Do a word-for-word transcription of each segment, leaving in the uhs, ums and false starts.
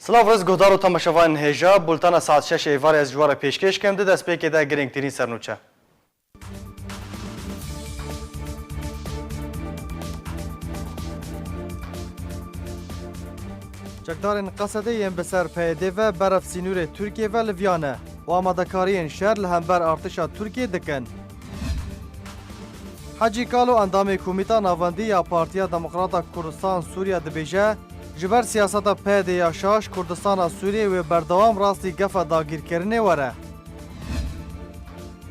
Silav, rêz guhdar û temaşevanên hêja, bultena saet şeş êvarê ez ji we re pêşkêş kem, di destpêkê de girîngtirîn sernûçe. Çekdarên Qesedê yên bi ser P Y D ve berev sînorê Tirkiyê ve liviya ne û amadekariyên şer li hember artêşa Tirkiyê dikin. Hecî Kalo, endamê Komîta Navendî ya Partiya Demokrata Kurdistan Sûriye dibêje, ji ber siyaseta P Y D ya şaş Kurdistana Sûriyê wê berdewam rastî gefa dagîrkirinê were.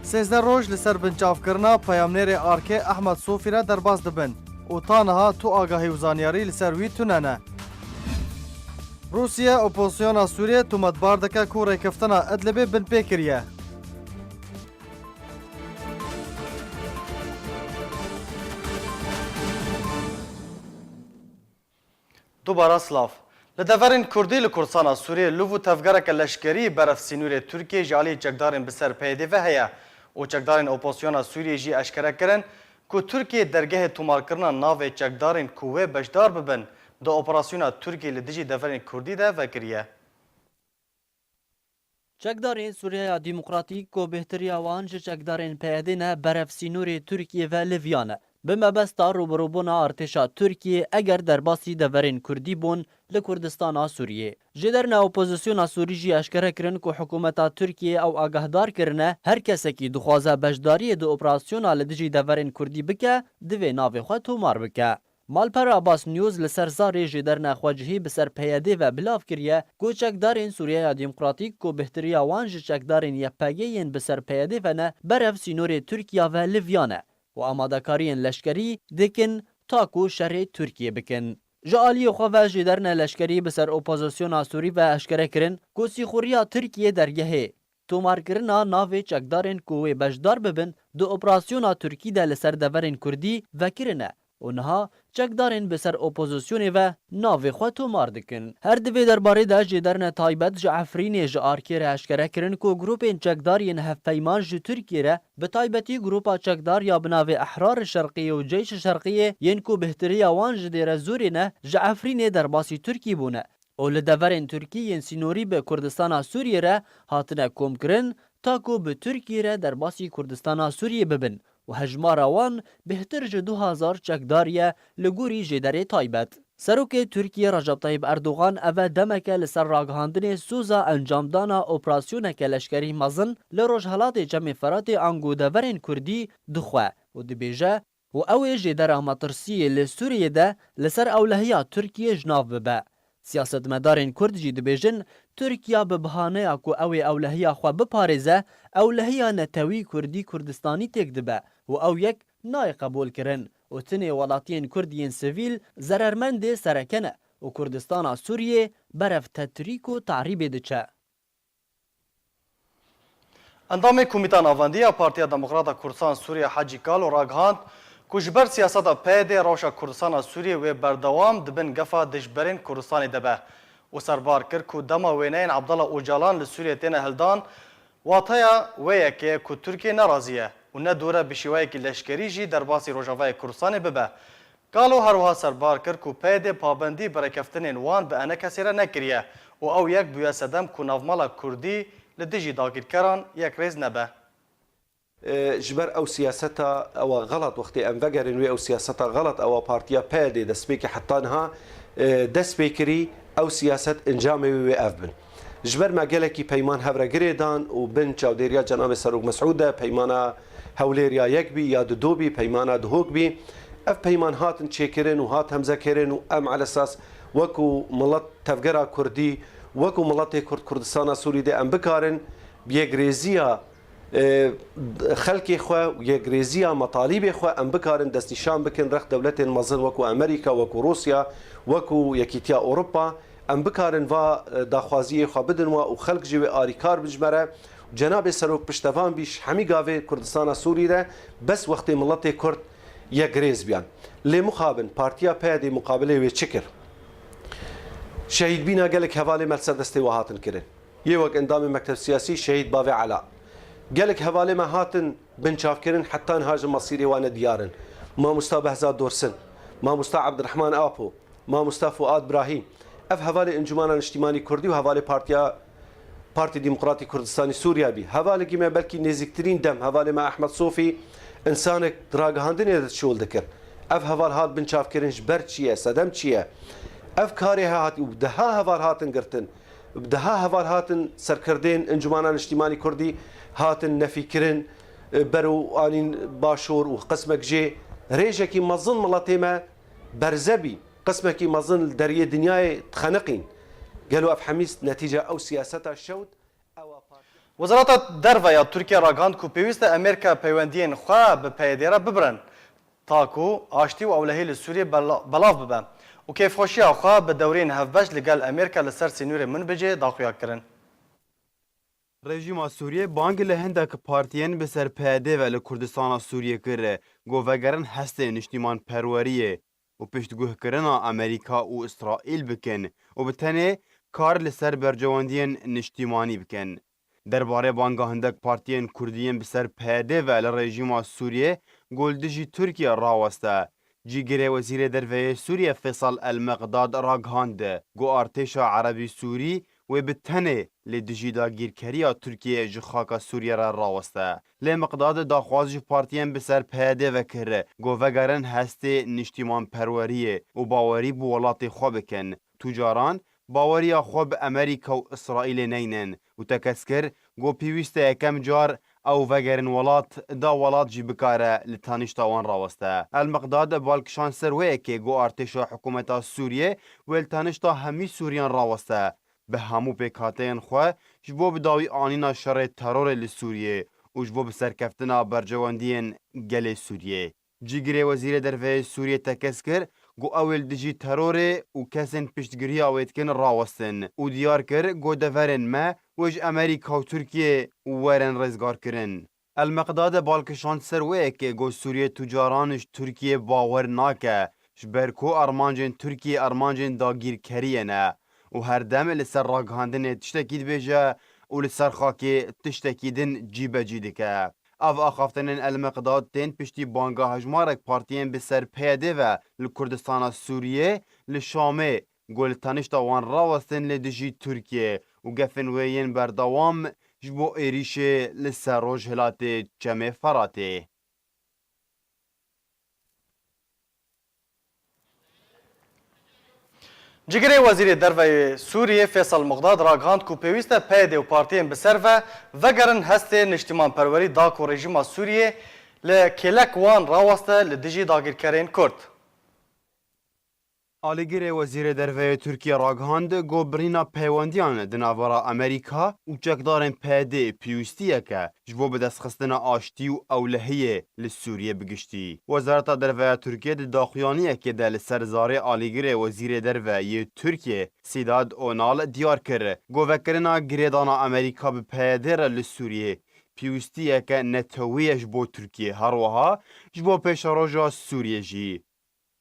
Sêzdeh roj li ser binçavkirina peyamnêrê ARKê Ehmed Sofî re derbas dibin û ta niha tu agahî û zanyarî li ser wî tune ne. Rûsye opozisyona Sûriyê tometbar dike ku rêkeftina Idlibê binpê kiriye. Dubara silav. Li deverên Kurdî li Kurdistana Sûriyê luv û tevgereke leşkerî berev sînorê Tirkiyê ji alî çekdarên bi ser P Y D ve heye û çekdarên opozisyona Sûriyê jî eşkere kirin ku Tirkiye dergehê tomarkirina navê çekdarên ku wê beşdar bibin di operasyona Tirkiyê li dijî deverên Kurdî de vekiriye. Çekdarên Sûriyeya Demokratîk ku bêhtiriya wan ji çekdarên P Y D ne berev sînorê Tirkiyê ve liviya ne. Bi mebesta rûbirûbûna artêşa Tirkiyê eger derbasî deverên Kurdî bûn li Kurdistana Sûriyê. Jêderna opozisyona Sûrî jî eşkere kirin ku hikûmeta Tirkiyê ew agahdar kirine, her kesekî dixwaze beşdariyê di operasyona li dijî deverên Kurdî bike, divê navê xwe tomar bike. Malpera Abbas News li ser zarê jêderna xwecihî bi ser P Y D ve bilav kiriye ku çekdarên Sûriyeya Demokratîk ku bêhtiriya wan ji çekdarên Y P G yên bi ser P Y D ve ne berev sînorê Tirkiya ve liviya ne û amadekariyên leşkerî dikin ta ku şerê Tirkiyê bikin. Ji aliyê xwe ve jêderna leşkerî bi ser opozisyona Sûrî ve eşkere kirin ku sîxuriya Tirkiyê dergehê tomarkirina navê çekdarên ku wê beşdar bibin di operasyona Tirkî de li ser deverên Kurdî vekirine û niha çekdarên bi ser opozisyonê ve navê xwe tomar dikin. Her di vê derbarê de jêderine taybet ji Efrînê ji ARKê re eşkere kirin ku grûpên çekdar yên hevpeyman ji Tirkiyê re, bi taybetî grûpa çekdar ya bi navê Ehrar Şerqiyê û Ceyş Şerqiyê yên ku bêhtiriya wan ji Dêrezûrê ne, ji Efrînê derbasî Tirkî bûne. û li deverên Tirkî yên sînorî bi Kurdistana Sûriyê re hatine komkirin, ta ku bi Tirkiyê re derbasî Kurdistana Sûriyê bibin û hejmara wan bêhtir ji du hezar çekdar ye li gorî jêderê taybet. Serokê Tirkiyê Recep Tayyip Erdogan eve demeke li ser ragihandinê soza encamdana operasyoneke leşkerî mezin li rojhelatê Çemê Feratê ango deverên Kurdî dixwe û dibêje, û ew ê jêdera metirsiyê li Sûriyê de li ser ewlehiya Tirkiyê ji nav bibe. Siyasetmedarên Kurd jî dibêjin, Tirkiya bi bihaneya ku ew ê ewlehiya xwe biparêze, ewlehiya netewî Kurdî Kurdistanî têk dibe û ew yek nayê qebûlkirin û tinê welatiyên Kurd yên sivîl zerermendê sereke ne û Kurdistana Sûriyê berev tetrîk û tehrîbê diçe. Endamê Komîta Navendî ya Partiya Demokrata Kurdistan Sûriye Hecî Kalo ragihand ku ji ber siyaseta P Y D rewşa Kurdistana Sûriyê wê berdewam di bin gefa dijberên Kurdistanê de be û serbar kir ku dema wêneyên Abdullah Ocalan li Sûriyê têne hildan, wateya wê yekê ye ku Tirkiye nerazî ye û ne dûr e bi şêweyekî leşkerî jî derbasî Rojavayê Kurdistanê bibe. Kalo her wiha serbar kir ku P Y D pabendî bi rêkeftinên wan bi enekesê re nekiriye û ew yek bûye sedem ku navmala Kurdî li dijî dagirkeran yekrêz nebe. E, ji ber ew siyaseta ewa xelat, wextê em vegerin wê ew siyaseta xelat ewa partiya P Y D destpêkê heta niha, e, dest pê kirî, ew siyaset encamê wê wê ev bin. Ji ber me gelekî peyman hev re girê dan û bin çavdêriya Cenabê Serok Mesûd de, peymana Hewlêr ya yek bî ya di do bî, peymana Duhok bî. Ev peyman hatin çêkirin û hat hemzekirin û em elesas wekû milet tevgera Kurdî, wekû miletê Kurd Kurdistana Sûrî de em bikarin bi yekrêziya, e, xelkê xwe û yekrêziya metalîbê xwe em bikarin destnîşan bikin rex dewletên mezin wekû Amerîka, wekû Rûsya, wekû Yekîtiya Ewropa. Em bikarin va, e, daxwaziyê xwe bidin we û xelk jî wê arîkar bin ji me re. Cenabê Serok piştevan bî ji hemî gavê Kurdistana Sûrî re, bes wextê miletê Kurd yekrêz biyan. Lê mixabin, partiya P Y D muqabilê wê çi kir? Şehîdbîna gelek hevalê me li ser destê we hatin kirin. Yê wek endamê Mekteb Siyasî Şehîd Bavê Ela. Gelek hevalê me hatin binçavkirin, heta niha jî mesîrê wan nediyar in. Mamosta Behzad Dorsin, Mamosta Abdurrahman Apo, Mamosta Fuad Brahîm, Ev hevalê Encûmena Niştîmanî Kurdî û hevalê Partiya, Partî Demokratî Kurdistanî Sûriya bî. Hevalekî me belkî nêzîktirîn dem, hevalê me Ehmed Sofî, însanek di ragihandinê de şol dikir. Ev heval hat binçavkirin ji ber çi ye, sedem çi ye? Ev karê he hatî û deha heval hatin girtin. Deha heval hatin serkirdên Encûmena Niştîmanî Kurdî hatin nefîkirin, e, ber û anîn başor û qismek jê rêjekî mezin miletê me berze bî. Qismekî mezin li deriyê dinyayê dixeniqîn. Gelo ev hemî netîca ew siyaseta şewt? Ewa partiya Wezareta Derve ya Tirkiye ragihand ku pêwîst e Amerîka peywendiyên xwe bi P Y D re bibirin, ta ku aştî û ewlehî li Sûriyê bela-, belav bibe û kêfxweşiya xwe bi dewriyên hevbeş li gel Amerîka li ser sînorê Minbicê daxuya kirin. Rejîma Sûriyê bang li hindek partiyên bi ser P Y D ve li Kurdistana Sûriyê kir, ku vegerin hestê niştîmanperweriyê û piştguhkirina Amerîka û Îsraîl bikin û bi tenê kar li ser berjewendiyên niştîmanî bikin. Derbarê banga hindek partiyên Kurdî yên bi ser P Y D ve li rejîma Sûriyê ku li dijî Tirkiye raweste, cîgirê Wezîrê Derve yê Sûriyê Feysal El-Miqdad ragihand ku artêşa Erebî Sûrî wê bi tenê li dijî dagîrkeriya Tirkiyeyê ji xaka Sûriyê re raweste. Lê Miqdad daxwaz ji partiyên bi ser P Y D ve kir ku vegerin hestê niştîmanperweriyê û bawerî bi welatê xwe bikin. Tu caran baweriya xwe bi Amerîka û Îsraîlê neynin û tekez kir ku pêwîst e yekem car ew vegerin welat, da welat jî bikare li tanîşta wan raweste. El Miqdad bal kişand ser wê yekê ku artêşa hikûmeta Sûriyê wê li tanîşta hemî Sûriyan raweste, bi hemû pêkhateyên xwe ji bo bi dawî anîna şerê terorê li Sûriyê û ji bo bi serkeftina berjewendiyên gelê Sûriyê. Cîgirê Wezîrê Derve yê Sûriyê tekez kir ku ew ê li dijî terorê û kesên piştgiriya wê dikin rawestin û diyar kir ku deverên me wê ji Amerîka û Tirkiyê werin rêzgarkirin. El Miqdad bal kişand ser wê yekê ku Sûriyê tu caran ji Tirkiyê bawer nake, ji ber ku armancên Tirkiyê armancên dagîrkeriyê ne û her dem li ser ragihandinê tiştekî dibêje û li ser xakê tiştekî din cîbecî dike. Ev axaftinên El Miqdad tên piştî banga hejmarek partiyên bi ser P Y D ve li Kurdistana Sûriyê, li Şamê, ku li tanişta wan rawestin li dijî Tirkiyê û gefên wê yên berdewam ji bo êrîşê li ser rojhilatê Çemê Feratê. Cigirê Wezîrê Derve yê Sûriyê Fêsal Muqdad ragihand ku pêwîst e P Y D û partiyên bi ser ve vegerin hestê niştîmanperwerî da ku rejîma Sûriyê li kêlek wan raweste li dijî dagîrkerên Kurd. Alîgirê Wezîrê Derve yê Tirkiye ragihand ku birîna peywendiyan di navbera Amerîka û çekdarên P Y D pêwîstiyek e ji bo bidestxistina aştî û ewlehiyê li Sûriyê bi giştî. Wezareta Derve ya Tirkiye di daxuyaniyekê de li ser zarê Alîgirê Wezîrê Derve yê Tirkiye Sedat Onal diyar kir ku vekirina girêdana Amerîka bi P Y D re li Sûriyê pêwîstiyeke netewî ye ji bo Tirkiye, her wiha ji bo pêşeroja Sûriyê jî.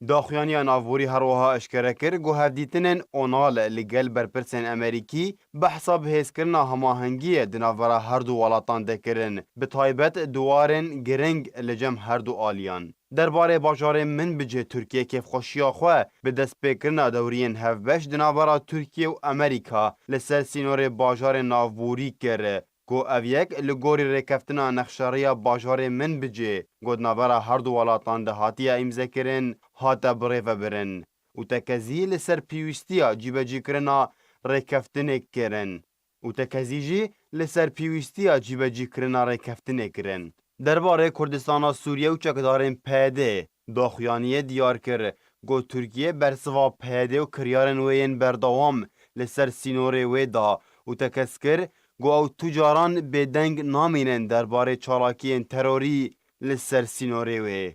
Daxuyaniya navborî her wiha eşkere kir ku hevdîtinên Onal li gel berpirsên Amerîkî behsa bihêzkirina hemahengiyê di navbera her du welatan de kirin, bi taybet di warên giring li cem her du aliyan. Derbarê bajarê Minbicê Tirkiye kêfxweşiya xwe bi destpêkirina dewriyên hevbeş di navbera Tirkiye û Amerîka li ser sînorê bajarên navborî kir. Ku ev yek li gorî rêkeftina nexşeriya bajarê Minbicê ku di navbera her du welatan de hatiye îmzekirin, hate birêvebirin û tekezî li ser pêwîstiya cîbecîkirina rêkeftinê kirin û tekezî jî li ser pêwîstiya cîbecîkirina rêkeftinê kirin. Derbarê Kurdistana Sûriye û çekdarên P Y D, daxuyaniyê diyar kir ku Tirkiye bersiva P Y D û kiryarên wê yên berdewam li ser sînorê wê da û tekez kir ku ew tu caran bêdeng namînin derbarê çalakiyên terorî li ser sînorê wê.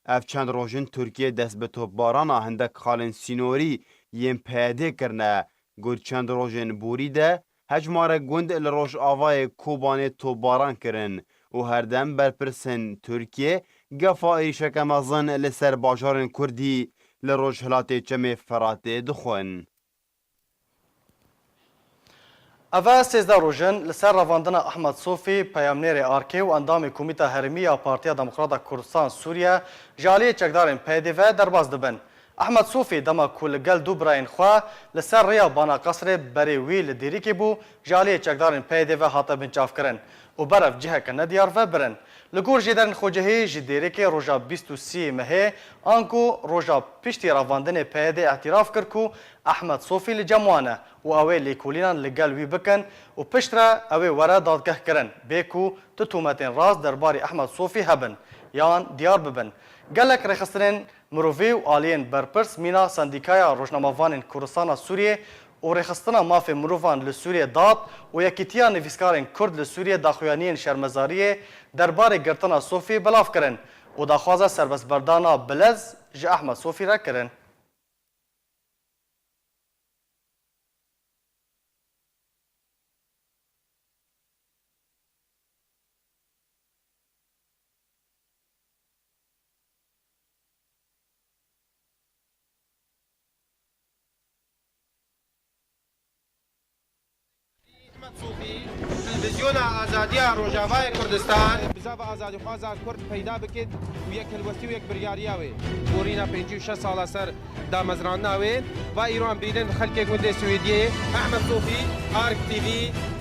Ev çend roj in Tirkiye dest bi topbarana hindek xalên sînorî yên P Y D kirine. Got çend rojên borî de hejmarek gund li rojavayê Kobanê topbaran kirin û her dem berpirsên Tirkiye gefa êrîşeke mezin li ser bajarên Kurdî li rojhilatê Çemê Feratê dixwin. Ev e sêzdeh roj in li ser revandina Ahmed Sofî, peyamnêrê arkê û endamê Komîta Herêmî ya Partiya Demokrata Kurdistan Sûriye, ji aliyê çekdarên P Y D ve derbas dibin. Ehmed Sofî dema ku li gel du birayên xwe li ser rêya Bana Qesrê berê wî li Dêrikê bû, ji aliyê çekdarên P Y D'ê ve hate binçavkirin û berev ciheke nediyar ve birin. Li gor jêderên xwecihî ji Dêrikê roja bîst û sê mehê anku roja piştî ravandinê P Y D'ê îtiraf kir ku Ehmed Sofî li cem wan e û ew ê lêkolînan li gel wî bikin û piştre ew ê were dadgehkirin, bê ku tu tometên rast derbarî Ehmed Sofî hebin yan diyar bibin. Gelek rêxistinên mirovî û aliyên berpirs mîna Sendîkaya Rojnamevanên Kurdistana Sûriyê û Rêxistina Mafê Mirovan li Sûriyê, dad, û Yekîtiya Nivîskarên Kurd li Sûriyê daxuyaniyên şermezariyê derbarê girtina Sofî belav kirin û daxwaza serbestberdana bilez ji Ehmed Sofî re kirin. Ehmed Sofî, Televîzyona Azadiya Rojavayê Kurdistan. Bizava azadîxwaza Kurd peyda bikit û yek helwestî û yek biryariya wê. Borîna pêncî û şeş sala ser damezrandina wê, va îro em bînin xelkê gundê Swêdiyê, Ehmed Sofî, Ark T V,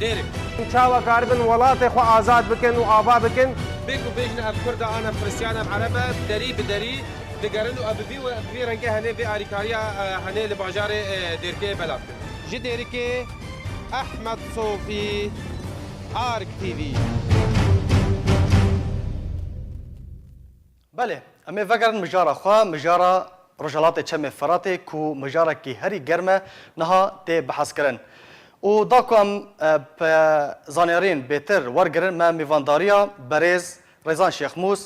Dêrik. Çawa karibin welatê xwe azad bikin û ava bikin? Bê ku bêjin ev Kurd e, an ev Xristiyan, ev Ereb e, derî bi derî digerin û ev bi vî we-, bi vî rengê henê vê arîkariya, e, henê li bajarê, e, Dêrikê belav kirin. Ji Dêrikê, Ehmed Sofî, Ark T V. Belê, em ê vegerin mijara xwe, mijara Rojhilatê Çemê Firatê ku mijarekî herî germ e, niha tê bihezkirin. Û da ku em, e, pe-, zanyariyên bêtir wergirin, me mêvandariya berêz Rêzan Şêxmûs,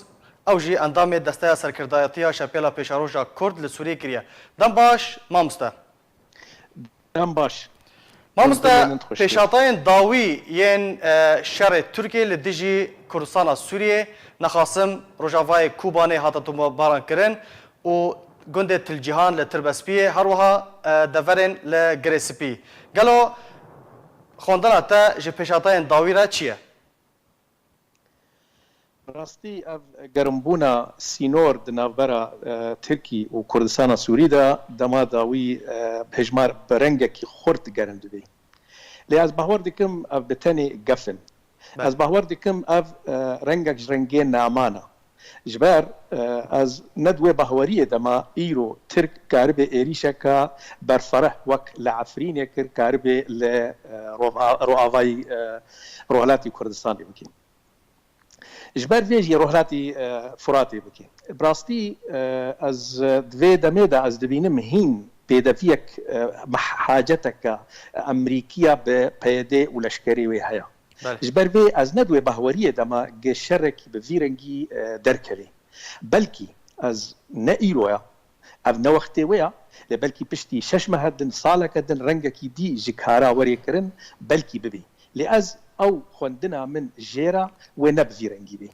ew jî endamê Desteya Serkirdayetiya Şepêla Pêşeroja Kurd li Sûriyê kiriye. Dem baş, mamoste. Dem baş. Mamoste, Hûn bimînin xweşik. Pêşhatayên dawî yên, e, şerê Tirkiyê li dijî Kurdistana Sûriyê, nexasim Rojavayê Kobanê hate tomebaran kirin û gundê Til Cîhan li Tirbespiyê, her wiha, e, deverên li Girê Spî. Gelo xwendina te ji pêşhatayên dawî re çi ye? Bi rastî ev germbûna sînor di navbera, e, Tirkî û Kurdistana Sûrî de dema dawî, e, hejmar bi rengekî xurt germ dibê. Lê ez bawer dikim ev bi tenê gef in. Belê. Ez bawer dikim ev, e, rengek ji rengê naman e. Ji ber, e, ez ne di wê baweriyê de me îro Tirk karibe êrîşeke berfereh wek li Efrînê kir, karibe li, e, rova-, roavayî, e, Rojhilatî Kurdistanê bike. Ji ber vê jî Rojhilatî, e, Furatê bike. Bi rastî, e, ez di vê demê de ez dibînim hîn pêdeviyek, e, meh-, haceteke Emerîkiya bi P Y D û leşkerê wê heye. Belê. Ji ber vê ez ne di wê bahweriyê de me gi şerekî bi vî rengî, e, derkevê. Belkî ez ne îro ya, ev ne wextê wê ya, lê belkî piştî şeş mehe din, saleke din rengekî dî ji kara werê kirin, belkî bibê. Lê ez ew xwendina min jê re wê ne bi vî rengî bê.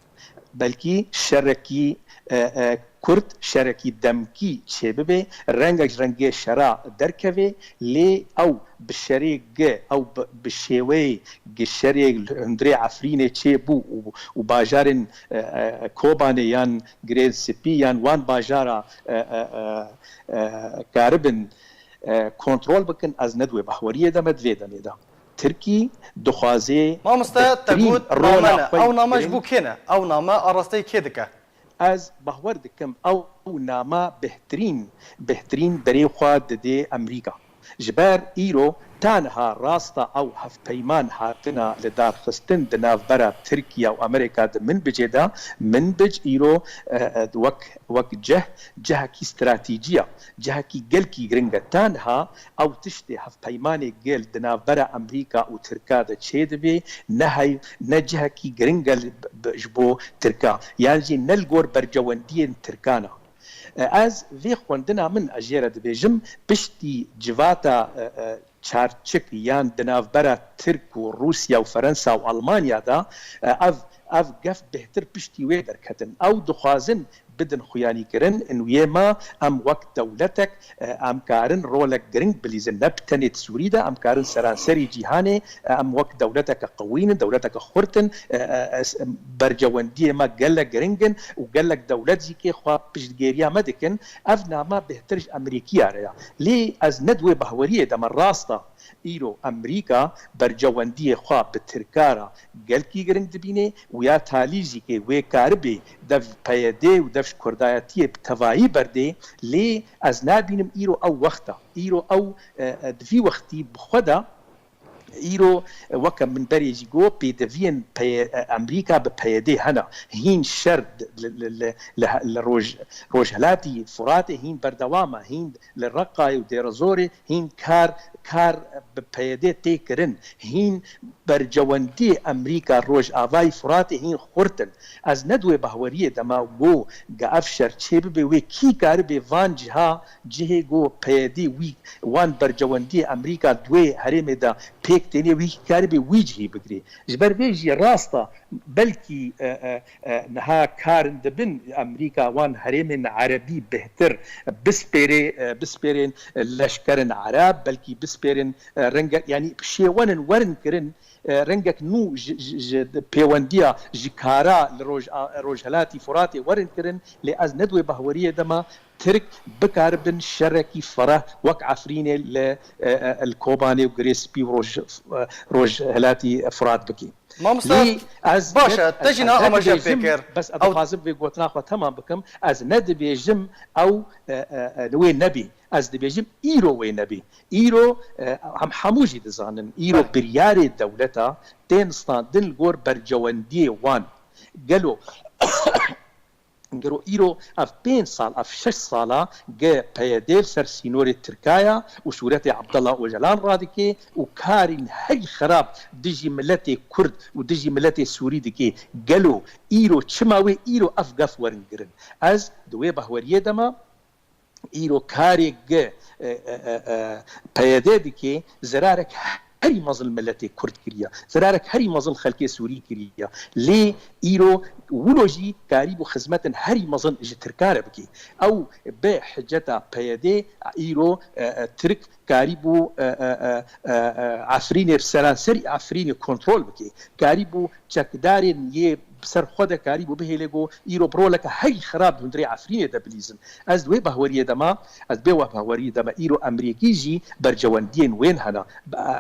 Belkî şerekî, e, e, kurt, şerekî demkî çêbibe, rengek ji rengê şera derkeve, lê ew bi şerê gi, ew bi, bi şêweyê gi şerê li hundirê Efrînê çêbû û, û bajarên, e, e, Kobanê yan Girê Spî yan wan bajara, e, e, e, e, karibin, e, kontrol bikin, ez ne di wê bahweriyê de me, di vê demê de. Tirkî dixwaze Mamoste, te betrîn got rola name ne. xwe Ew name ji bo girîng kê ne? Ew name arasteyî kê dike? Ez bawer dikim ew name bêhtirîn, bêhtirîn berê xwe didê Emerîka. Ji ber îro ta niha rasta ew hevpeyman hatina li dar xistin di navbera Tirkiye û Amerîka di min bicê de, min bic îro, e, e, wek, wek cih, cihekî stratejî ye, cihekî gelkî giring e. Ta niha ew tiştê hevpeymanê gel di navbera Amerîka û Tirka de çêdibe, ne hey-, ne cihekî giring e li, b-, ji bo Tirka, yan jî ne li gor bercewendiyên Tirkan e. E, ez vê xwendina min, ez jê re dibêjim, piştî civata, e, e, çarçik yan di navbera Tirk û Rûsya û Ferensa û Almanya de, e, ev, ev gef bêhtir piştî wê derketin. Ew dixwazin bidin xuyanîkirin, in wiyê me em wek dewletek, e, em karin rolek giring bilîzin, ne bi tenê di Sûrî de, em karin seranserî cîhanê, e, em wek dewleteke qewîn in, dewleteke xurt in, e, e, e, bercewendiyê me gelek giring in û gelek dewlet jî kê xwe piştgêriya me dikin. Ev nama bêhtir ji Amerîkiya re ya. Lê ez ne di wê bahweriyê de me, rast e. Îro Amerîka bercewendiyê xwe bi Tirka re gelkî giring dibîne û ya talî jî kê wê karibê dev P Y D û dev ji Kurdayetiyê bi tevayî berdê, lê ez nabînim îro ew wext e. Îro ew, e, e, di vî wextî bi xwe de, îro, e, weke min berê jî got, pêdiviyên P Y, e, Amerîka bi P Y D hene. Hîn şer li, li, li, li, li roj-, rojhilatî Furatê hîn berdewam e, hîn li Reqayê û Dêrezorê hîn kar, kar bi P Y D tê kirin. Hîn bercewendiyê Amerîka Rojavayî Furatê hîn xurt in. Ez ne di wê bahweriyê de me got, ga ev şer çêbibe, wê kî karibê van ciha, cihê got P Y D wî, wan bercewendiyê Amerîka di wê herêmê de pêk tênê, wî kî karibê wî cihî bigirê. Ji ber vê jî rast e, belkî, e, e, e, niha karin dibin Amerîka wan herêmên erebî bêhtir bispêrê, e, bispêrên leşkerin ereb, belkî bispêrin, e, renge-, yanî şêwenin werin kirin, e, rengek nû ji, ji, ji pêwendiya, ji kara li roj-, a, rojhelatî Furatê werin kirin, lê ez ne di wê bahweriyê de me Tirk bikaribin şerekî fereh wek Efrînê li, e, e, li Kobanê û Girê Spî û roj-, e, rojhelatî Furat bike. Mamosta, lê ez baş e, ne-, te jî ez niha amaje nedibêjim, pê kir. Bes ez Ew dixwazim vê gotina xwe temam bikim. Ez nedibêjim ew, e, e, e, wê nebî. Ez dibêjim îro wê nebî. Îro, e, em hemû jî dizanin. Îro Belê. biryarê dewleta tên standin li gor bercewendiyê wan. Gelo, gelo îro ev pênc sal, ev şeş sala ge P Y D li ser sînorê Tirkaya û sûretê Abdullah Ocalan radike û karên herî xirab dijî miletê Kurd û dijî miletê Sûrî dike. Gelo îro çima wê îro ev gef werin kirin? Ez di wê bahweriyê de me. Îro karê ge, e, e, e, e, P Y D dike, zerarek herî mezin miletê Kurd kiriye. Zerarek herî mezin xelkê Sûrî kiriye. Lê îro wilo jî karîbû xizmetin herî mezin ji Tirka re bike. Ew bi hiceta P Y D îro, e, e, Tirk karîbû, e, e, e, e, e, Efrînê, seranserî Efrînê kontrol bike. Karîbû çekdarên yê bi ser xwe de karîbû bihêle ku îro bi roleke herî xirab di hundirê Efrînê de bilîzin. Ez di wê bahweriyê de me, ez bê wê bahweriyê de me îro Amerîkî jî bercewendiyên wên hene.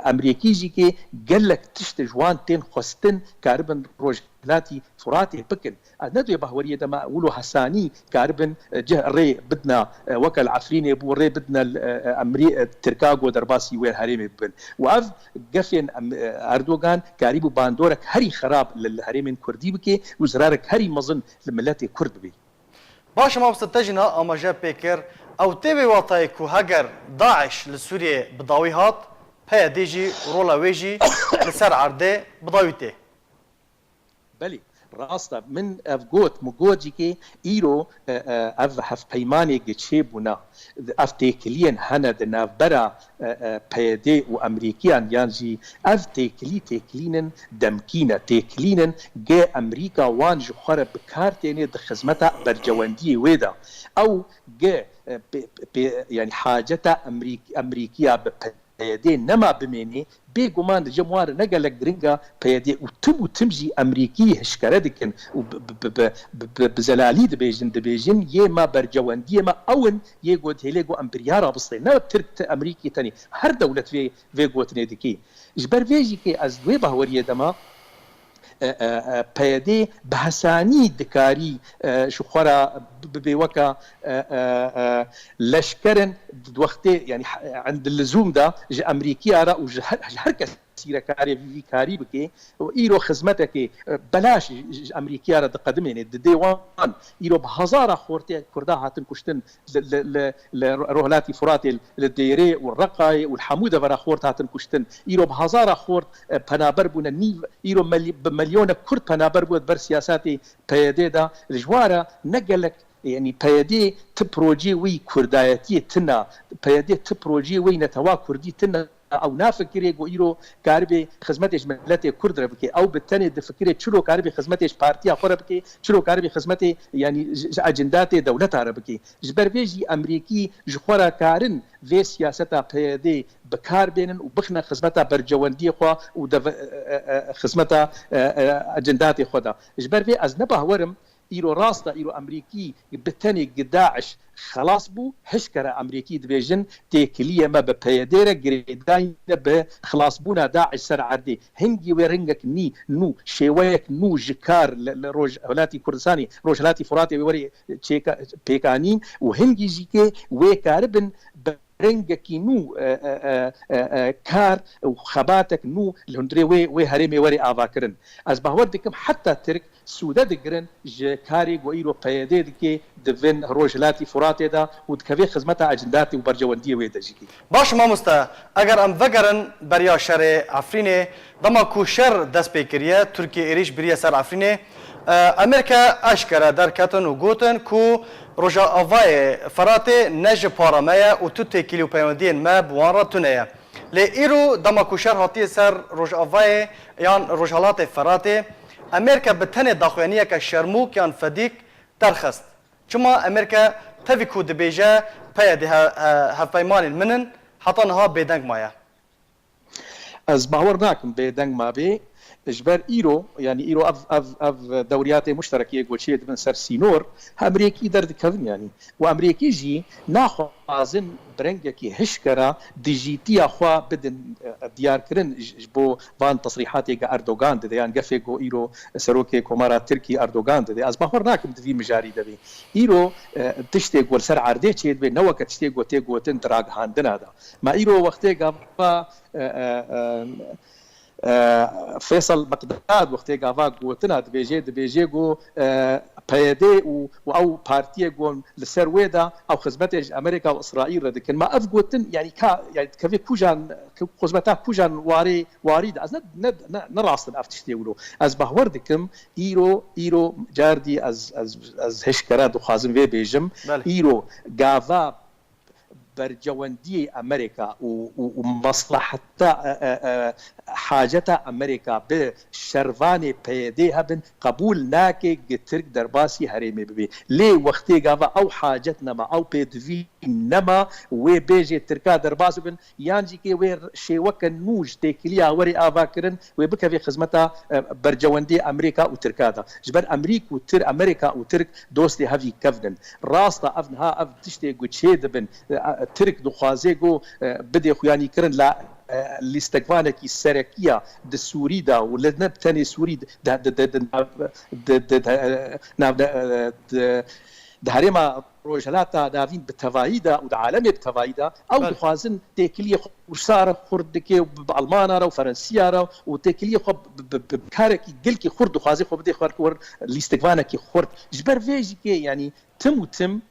Amerîkî jî kê gelek tişt ji wan tên xwestin karibin rojhilatî Furatê bikin. Ez ne di wê bahweriyê de me wilo hesanî karibin, e, cih rê bidna, e, weke li Efrînê bû, rê bidna, e, e, Emrî, e, Tirka ku derbasî wê herêmê bibin. Û ev gefên, em, e, Erdogan karîbû bandorek herî xirab li, li herêmên Kurdî bike û zirarek herî mezin li miletê Kurd bibê. Baş e, mamoste, te jî niha amaje pê kir. Ew tê vê watayê ku heger DAIŞ li Sûriyê bi dawî hat, P Y D jî rola wê jî li ser erdê bi dawî tê. Belê, rast e. Min ev got, min got jî kê îro, e, e, ev hevpeymanê gi çêbûna, ev têkiliyên hene di navbera, e, e, P Y D û Amerîkiyan, yan jî ev têkilî têkilînin demkî ne, têkilînin ge Amerîka wan ji xwe re bi kar tênê di xizmeta bercewendiyê wê de. Ew ge, e, pê, pê, yanî haceta Amerîk-, Amerîkiya bi P Y D nema bimênê, bêguman li cem wan re ne gelek giring e P Y D û tim û tim jî Amerîkî hişkere dikin û bi, bi, bi, bi, bi, bi, bi zelalî dibêjin, dibêjin yê me bercewendiyê me ew in, yê got hêlê got em biryara bistê. Ne Tirk, te-, Amerîkî tenê, her dewlet vê, vê gotinê dikê. Ji ber vê jî kê ez di wê bahweriyê de me, e, e, e, P Y D bi hesanî dikarî, e, ji xwe re bi-, bibê weke, e, e, e, leşkerin di wextê, yanî, e, end lizûm de ji Amerîkiya re û ji her, ji her kesî re karê vî, vî karî bike. Û îro xizmetekê, e, belaş ji, ji Amerîkiya re diqedimêne, didê wan. Îro bi hezara xortê Kurda hatin kuştin, li, li, li, li Rohilatî Furatê, li Dêrê û Reqayê û li hemû devera xort hatin kuştin. Îro bi hezara xort, e, penaber bûne, nîv, îro mely-, bi milyonek Kurd penaber bû ber siyasatê P Y D de. Li ji wan re ne gelek, yanî P Y D ti projeyê wê kurdayetiyê tine, P Y D ti projeyê wê netewa Kurdî tine. ew nafikirê ku îro karibê xizmetê ji miletê Kurd re bike. Ew bi tenê difikirê çilo karibê xizmetê ji partiya xwe re bike, çilo karibê xizmetê, yanî ji, ji ecindatê dewleta re bike. Ji ber vê jî Emerîkî ji xwe re karin vê siyaseta P Y D bi kar bênin û bixine xizmeta bercewendiyê xwe û deve-, e, e, e, xizmeta, e, e, ecindatê xwe de. Ji ber vê ez ne bahwer im, îro rast e, îro Emerîkî bi tenê gi DAIŞ xelas bû, hişkere Emerîkî dibêjin, têkiliyê me bi P Y D re girêdayî ne bi xilasbûna DAIŞ ser erdê. Hingî wê rengek nî, nû, şêweyek nû ji kar li, li Rojhilatî Kurdistanê, Rojhilatî Furatê wê werê çêka-, pêkanîn û hingî jî kê wê karibin bi rengekî nû, e, e, e, e, e, kar û xebatek nû li hundirê wê, wê herêmê were avakirin. Ez bawer dikim heta Tirk sûde digirin ji karê ku îro P Y D dike di vin Rojhilatî Furatê de û dikeve xizmeta ecindatê û bercewendiyê wê de jî. Baş mamoste, eger em vegerin beriya şerê Efrînê, dema ku şer dest pê kiriye, Tirkiye êrîş biriye ser Efrînê, e, Amerîka eşkere derketin û gotin ku Rojavayê Feratê ne ji para me ye û tu têkilî û peywendiyên me bi wan re tune ye. Lê îro dema ku şer hatiye ser Rojavayê yan Rojhelatê Feratê, Amerîka bi tenê daxuyaniyeke şermûk yan fedîk derxist. Çima Amerîka tevî ku dibêje P Y D he-, he-, hevpeymanên min in, heta niha bêdeng maye? Ez bawer nakim bêdeng mabê. Ji ber îro, yanî îro ev, ev, ev dewriyatê muşterekiyê ku çê dibin ser sînor, Amerîkî derdikevin yanî. Û Amerîkî jî naxwazin bi rengekî hişkera dijîtiya xwe bidin, e, diyarkirin ji, ji bo van tesrîhatê ke Erdogan dide, yan gefê ku îro Serokê Komara Tirkî Erdogan dide. Ez bawer nakim di vî mijarî de bê. Îro, e, tiştê ku li ser erdê çêdibe, ne weke tiştê ku tê gotin di ragihandina de. Ma îro wextê gava, e, e, e, e, Feysel Meqdad wextê gava gotina dibêje, dibêje ku, e, P Y D û, û ew partiyê ku li ser wê de ew xizmetê ji Amerîka û Îsraîl re dikin. Ma ev gotin, yanî ka, yanî dikeve kujan, xizmeta kujan warê, warî de. Ez ne, ne, ne, ne rast in ev tiştê wilo. Ez bawer dikim, îro, îro cardî ez, ez, ez hişkere dixwazim vê bêjim. Belê. Îro gava bercewendiyê Amerîka û, û, û mesleheta, e, e, e, haceta Amerîka bi şervanê P Y D hebin, qebûl nake gi Tirk derbasî herêmê bibe. Lê wextê gava ew hacet nema, ew pêdivî nema, wê bêjê Tirka derbas bibin, yan jî kê wê şêweke nû ji têkiliya were avakirin, wê bikeve xizmeta, e, bercewendiyê Amerîka û Tirka de. Ji ber Emerîk û Tir-, Amerîka û Tirk dostê hevî kevn in. Rast e, ev niha ev tiştê ku çê dibin, e, e, Tirk dixwaze ku, e, bidê xuyanîkirin, la, e, lîstikvanekî serekî ya di Sûrî de û li ne tenê Sûrî de, de, de, de, de, de, de, nav-, de, e, de, di herêma Rojhilata Navîn bi tevayî de û di alemê bi tevayî de, ew Belê. dixwazin têkiliyê xwe û sar xurt dike û bi, bi Almana re û Ferensiya re û têkiliyê xwe bi, bi, bi, bi karekî gelkî xurt dixwaze xwe bidê xwe, xwe lîstikvanekî xurt. Ji ber vê jî kê, yanî tim û tim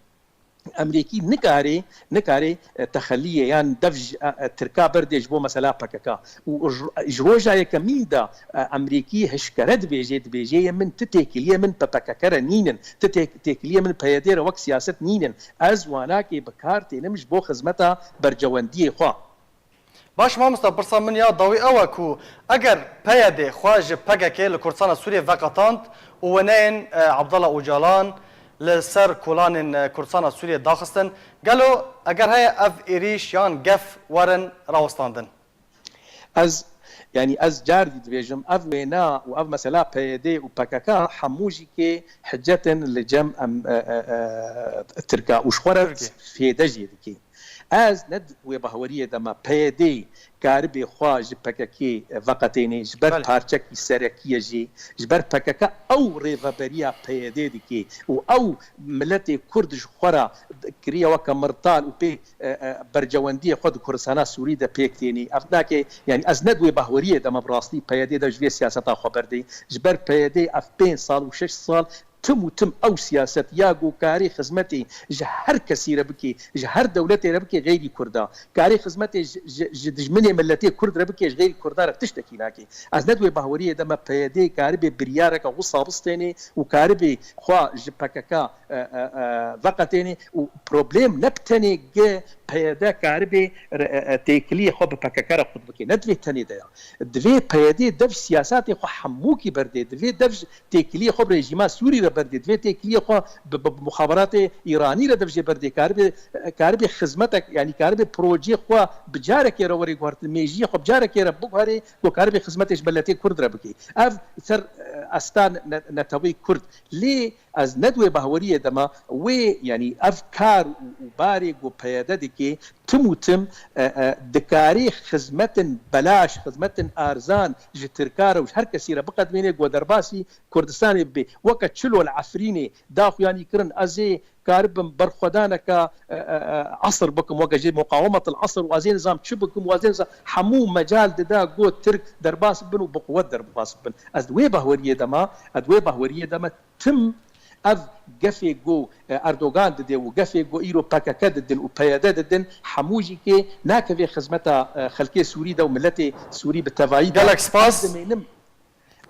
Emerîkî nikare, nikare, e, texeliyê yan dev ji, e, e, Tirka berdê ji bo mesela P K K. Û ji, ji roja yekemîn de, e, Emerîkî hişkere dibêje, dibêje yê min ti têkiliyê min P P K K re nînin, ti tê-, têkiliyê min P Y D re wek siyaset nînin. Ez wanakê bi kar tênim ji bo xizmeta bercewendiyê xwe. Baş mamosta, pirsa min ya dawî ew e ku eger P Y D xwe ji P K K li Kurdistana Sûriyê veqetand û weneyên, e, Abdullah Ocalan li ser kolanên, e, Kurdistana Sûriyê daxistin, gelo eger heye ev êrîş yan gef werin rawestandin? Ez, yanî ez cardî dibêjim, ev wêna û ev mesela P Y D û P K K hemû jî kê hicet in li cem em, e, e, e, Tirka û ji xwe re Tirkê. fêde jê dike. Ez ne di wê bahweriyê de me P Y D karibê xwe ji P K K veqetênê, ji ber Belê. parçekî serekî ye jê, ji ber P K K ew rêveberiya P Y D dike û ew miletê Kurd ji xwe re kiriye weke mirtal û pê, e, e, bercewendiyê xwe di Kurdistana Sûrî de pêk tênê. Ev nake, yanî ez ne di wê bahweriyê de me bi rastî P Y D de ji vê siyaseta xwe berdê. Ji ber P Y D ev pênc sal û şeş sal tim û tim ew siyaset ya ku karê xizmetê ji her kesî re bike, ji her dewletê re bike, xeyrî Kurda. Karê xizmetê ji, ji, ji dijminê miletê Kurd re bike, ji xeyrî Kurda re tiştekî nake. Ez ne di wê bahweriyê de me P Y D karibe biryareke wisa bistênê û karibe xwe ji P K K, e, e, e, veqetênê û problem ne bi tenê ge P Y D karibe re, e, e, têkiliyê xwe bi P K K re qut bike. Ne di vê tenê de ya. Divê P Y D dev siyasatê xwe hemûkî berdê. Divê dev têkiliyê xwe bi rejîma Sûrî re berdê. Divê têkiliyê xwe bi, bi, bi muxaberatê Îranî re dev jê berdê. Karibe, karibe xizmetek, yanî karibe projeyê xwe bi carekê re were guhertin. Mêjiyê xwe bi carekê re biguherê ku karibe xizmetê ji miletê Kurd re bike. Ev ser, e, asta ne-, neteweyê Kurd. Lê ez ne di wê bahweriyê de me, wê, yanî ev kar û, û barê ku P Y D dike, tim û tim, e, e, dikarê xizmetin belaş, xizmetin arzan ji Tirka re û ji her kesî re biqedmînê ku derbasî Kurdistanê bibe. Weke çilo li Efrînê daxuyanî kirin, ez ê karibim berxwedaneke, e, e, e, esr bikim, weke jê muqawemetil esr û ez ê nizam çi bikim û ez ê nizam hemû mecal dida ku Tirk derbas bibin û bi quwet derbas bibin. Ez di wê bahweriyê de me, ez di wê bahweriyê de me tim ev gefê ku, e, Erdogan dide û gefê ku îro P K K didin û P Y D didin, hemû jî kê nakeve xizmeta, e, xelkê Sûrî de û miletê Sûrî bi tevayî de. Gelek spas. Ez dimênim.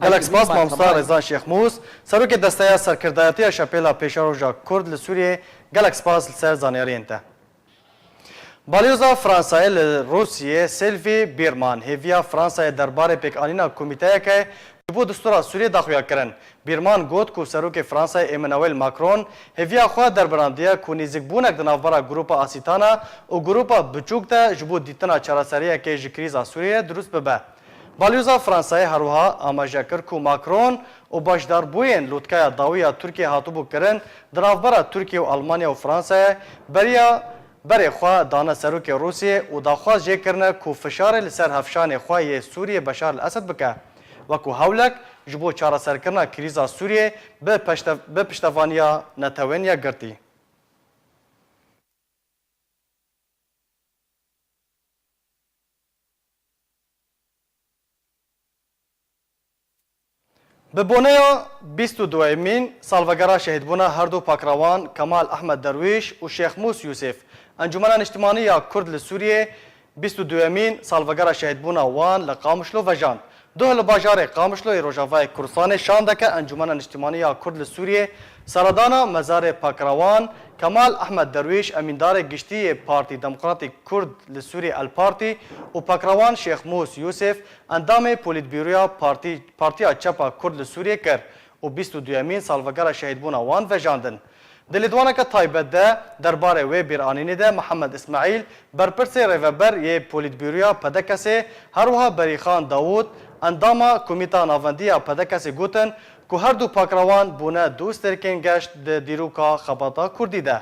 Gelek spas, mamosta Rêzan Şêxmûs, serokê Desteya Serkirdayetiya Şepêla Pêşeroja Kurd li Sûriyê, gelek spas li ser zanyariyên te. Balyoza Fransayê li Rûsiyê Sylvie Biermann hêviya Fransayê derbarê pêkanîna komîteyeke ji bo distûra Sûriyê daxuya kirin. Biermann got ku Serokê Fransayê Emmanuel Macron hêviya xwe derbirandiye ku nêzîkbûnek di navbera Grupa Asîtana û Grupa Biçûk de ji bo dîtina çareseriyekê ji krîza Sûriyê dirust bibe. Balyoza Fransayê herwiha amaje kir ku Macron û beşdarbûyên lotkaya dawî ya Tirkiyê hatibû kirin, di navbera Tirkiye û Almanya û Fransayê beriya berê xwe dane serokê Rûsiyê û daxwaz jê kirine ku fişarê li ser hevşanê xwe yê Sûriyê Beşar el Esed bike, wekû hewlek ji bo çareserkirina krîza Sûriyê bi peştev-, bi piştevaniya Netewên Yekgirtî. Bi boneya bîst û duyemîn salvegera şehîdbûna her du pakrewan Kemal Ehmed Derwîş û Şêxmûs Yûsif, Encûmena Niştimanî ya Kurd li Sûriyê bîst û duyemîn salvegera şehîdbûna wan li Qamişlo vejand. Duh li bajarê Qamişloyê Rojavayê Kurdistanê şandeke Encûmena Niştimanî ya Kurd li Sûriyê seredana mezarê pakrewan Kemal Ehmed Derwîş, emîndarê giştî yê Partî Demokratîk Kurd li Sûriyê, El Partî, û pakrewan Şêxmûs Yûsif, endamê Polîtbîroya Partî, Partiya Çep a Kurd li Sûriyê kir û bîst û duyemîn salvegera şehîdbûna wan vejandin. Di lêdwaneke taybet de derbarê wê bîranînê de Mihemed Îsmaîl, berpirsê rêveber yê Polîtbîroya P D K S'ê, her wiha Berîxan Dawûd, endama Komîta Navendî ya P D K S'ê gotin ku her du pakrewan bûne du stêrkên geş di dîroka xebata kurdî de.